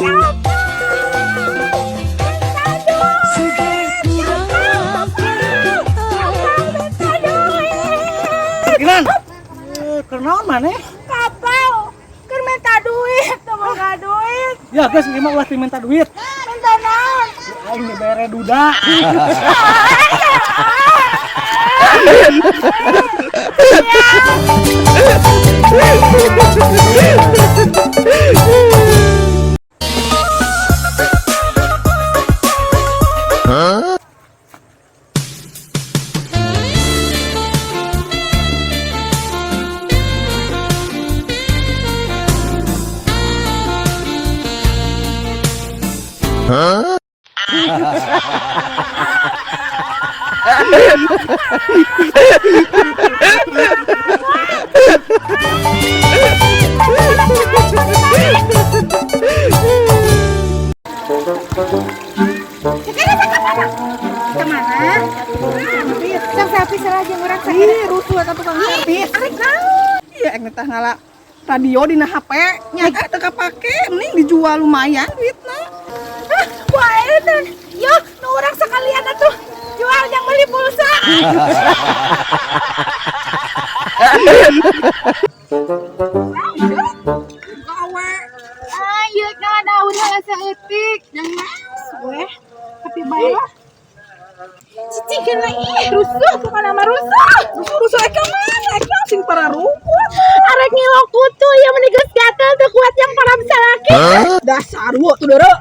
Sudah kurang Kinan. Kunaon maneh? Kapal, keur minta duit, teu boga duit. Ya geus, ieu mah ulah ti minta duit. Minta naon? Aing dibere duda. Kemana? Sang servis lah jeung urang Ih, rusuh eta tukang servis. Arek naon? Iya, ek tah ngala radio dina HP nya eh teu kapake, mending dijual lumayan duitna. Hah, wah eta. Yo, nu urang sekalian atuh. Jual yang beli pulsa. Gawe. Ah, ieu kana daun heula saeutik. Yang mas weh. Tapi bae lah. Cicing kana ih, rusuh pokona mah rusuh. Rusuh ek ka mana? Ek sing para rumput. Arek ngilo kutu ya meni geus gatel teu kuat yang para salaki. Dasar wo tuh deureuh.